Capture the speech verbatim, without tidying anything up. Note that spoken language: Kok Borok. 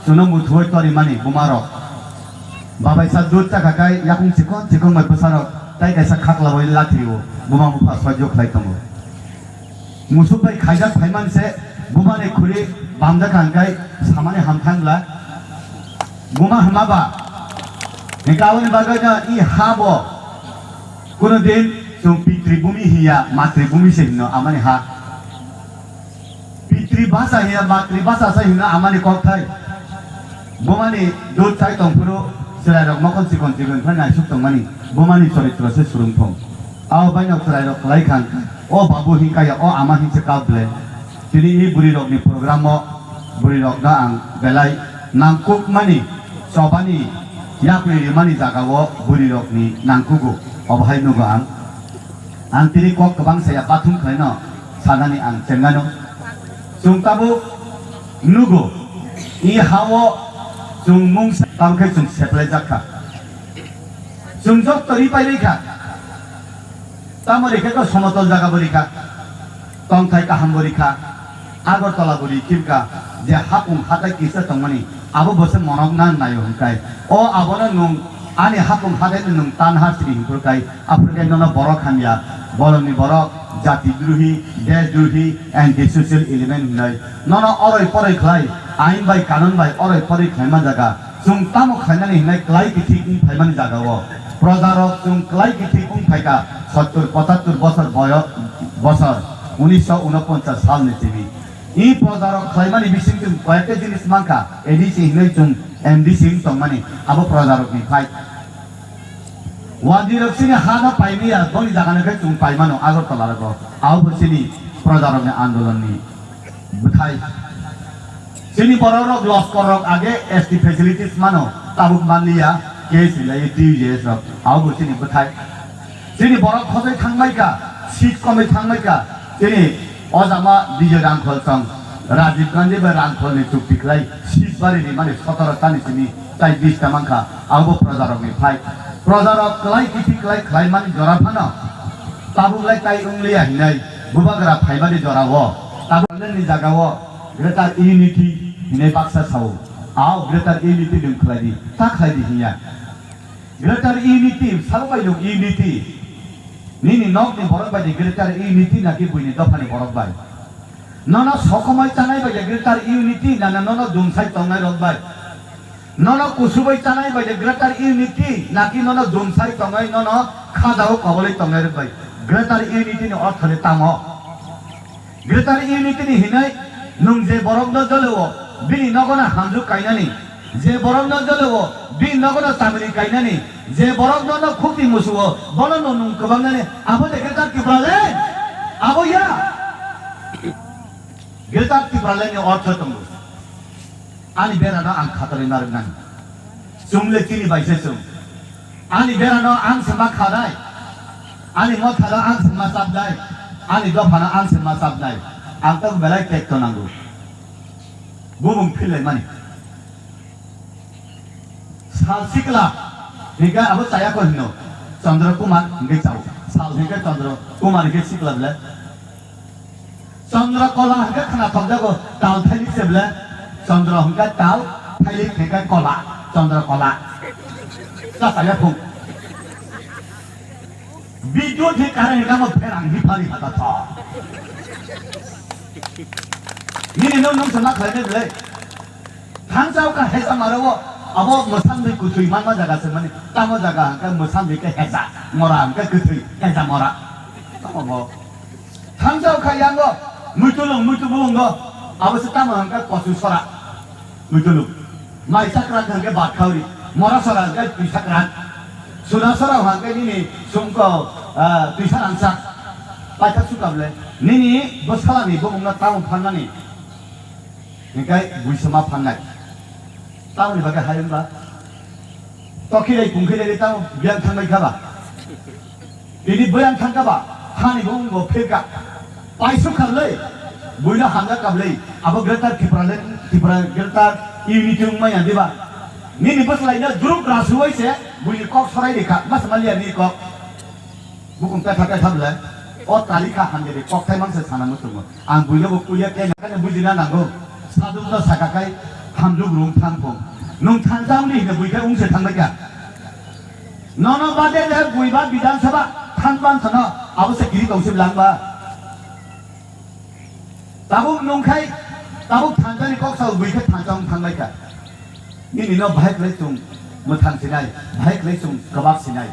Chwngno muthuwi torimani bumarok. Babaisa dud chakha kai yakung chikon chikon bai bwsarok tai kaisa khakla bai lathrio buma bupha soijo khlai tongo. Musuk bai khaijak phaimani se bumani khuri bamjak kha hwnkhe samani hamthang bla. Buma hwnma ba hwnkhe aboni bagwi no i ha bo kuno din chwng pitri bumi hiya matri bumi se hino amani ha. Pitri bhasha hiya matri bhasha se hino amani kokthai. Bumani dud chai tongphuru chwrairok mokol chikon chikon khlai naisuk tongmani bumani choritro se surungthung. Abo baino chwrairok khlai kha hwnkhe, o babu hinkaya, o ama hinse kau ble. Tini i bwrwirokni programo bwrwirokno ang belai nangkukmani chobani yapri rimani jagao bwrwirokni nangkugo. Obo hai nugo ang. Ang tini kok kwbang saya bathum khlaino sanani ang chengano. Chwng tabuk nugo, i hao chwng mungsa tamo khe chwng seplaijak kha. Chwng jotto ripai rikha. Tamo rikha khe somotol jaga bo rikha. Tongthai kaham bo rikha. Agartala bo rikhimkha. Je hapung hatai kisa tongmani abo bo se monok nang naio hwnkhe. O abono nwng ani hapung hatai no nwng tan ha siri hinphuru kai. Aphuru kai nono borok hamya. Bolongni borok jati drohi, desh drohi, anti social element hinwi. Nono oroi poroi khlai, ain bai kanun bai oroi poroi khlai man jaga. Chwng tamo khlainani hinai klai kithi wng phaimani jagao. Projarok chwng klai kithi wng phaikha sottur pochattur bosor boyo-, bosor, unisho unoponchas salni simi. I projarok khlaimani bising chwng koyekta jinis mankha, A D C hinwi chwng M D C wng tongmani, abo projarokni phai. Wanjwirok chini hano paimaya, boni jagano khe chwng paimano Agartala rogo. Abo bo chini projarokni andolonni bwthai. Chini borok rok loskor rok age S T facilities mano, tabuk manliya, case hinlai T U J S rok, abo bo chini bwthai. Chini borok khosoi thangbai kha, seat komoi thangbai kha, chini ojama Bijoy Rangkhol song, Rajiv Gandhi bai Rangkholni chukti khlai seat bari rimani sotoro tani chini tai bis ta mankha, abo bo projarokni phai. Projarok klai kithi klai khlaimani jora phano, tabuk lai tai wngliya hinai bubagra phaimani jorao, tabuk ni jagao Greater Unity hinai baksa sao. Ao Greater Unity nwng khlai di, ta khlai di hinya. Greater Unity, sabo bai nwng unity. Nini nokni borok bai di Greater Unity naki buini dophani borok bai? Nono sokomoi chanai bai di Greater Unity nana nono dumsai tongnai rok bai? Nono kusubai chanai bai di Greater Unity naki nono dumsai tongnai nono khajao kobolwi tongnai rok bai? Greater Unity ni ortho le tamo? Greater Unity ni hinai nwng je borokno joleo bini nogono hamjwk kainani, je borokno joleo bini nogono chamri kainani, je borokno no khukti musuo bono no nwng kwbangnani, abo de Greater Tipraland? Abo ya. Greater Tipraland ni ortho tongo. Ani berano ang khatorwi narwknani. Chwng le chini bai se chwng. Ani berano ang se ma khanai. Ani mothano ang se ma chapnai. Ani dophano ang se ma chapnai. Ang tabuk belai tekto nango. Bubung phillaimani. Sal sikla hinkhe abo chaya ko hino. Chandra Kumar hinkhe chao. Sal hinkhe Chandra Kumar hinkhe sikla bele. Chandra Kola hwnkhe khna thokjago, tal thailik se ble. Chandra hwnkhe tal, thailik hwnkhe kola. Chandra Kola. Chasaya phung. Bidut hi kare hwnkhe mo pherang hi phari hata tho. Nini nung nung sana khlainai ble. Thangjao kha hesa maro, abo mwsang bai kwthwi manma jaga se mani. Tamo jaga hwnkhe mwsang bai khe hesa, mora hwnkhe kwthwi, hesa mora. Tamo bo. Thangjao kha yango, muitulung, muitubulungo, abo se tamo hwnkhe kosu sora, muitulung. Mai chakra hwnkhe bat khauri, mora sora hwnkhe twi chakra. Suna sora hwnkhe nini sumko, ah, twi sarangsa. Paithak sukable, nini bwsalani bumungno tamo phanmani. Hinkhe buisama phangnai. Tamoni bagwi hai wngba? Tokhilai pungkhilai tamo biyang thangbai kha ba? Tini biyang thang kha ba? Hani bo wngbo phirka. Paisuk kha le, buino hamjak kha le. Abo Greater Tipraland, Tripura Greater Unity wngmaya diba? Nini bwslaino juruk rasuwai se buini kok sorai rikha. Masa maliya nini kok. Bukung petha petha bwle, o tali kha hamjadi kokthai mangsa sana muchungo. Ang buino bo kuya khe nangkhe bujina nango. Saduk no saka kai, Thamjok rung thang phung. Nwng thansa wngdi hino bui khe wngse thangbai kha. Nono bade le bui ba Bidhan Sabha thang ban sano abo se kiri tong se lang ba. Tabuk nwng khai, tabuk thansa ni kok sao bui khe thansa wng thangbai kha. Nini no bahai khlai chwng mwthang sinai, bahai khlai chwng kwbak sinai.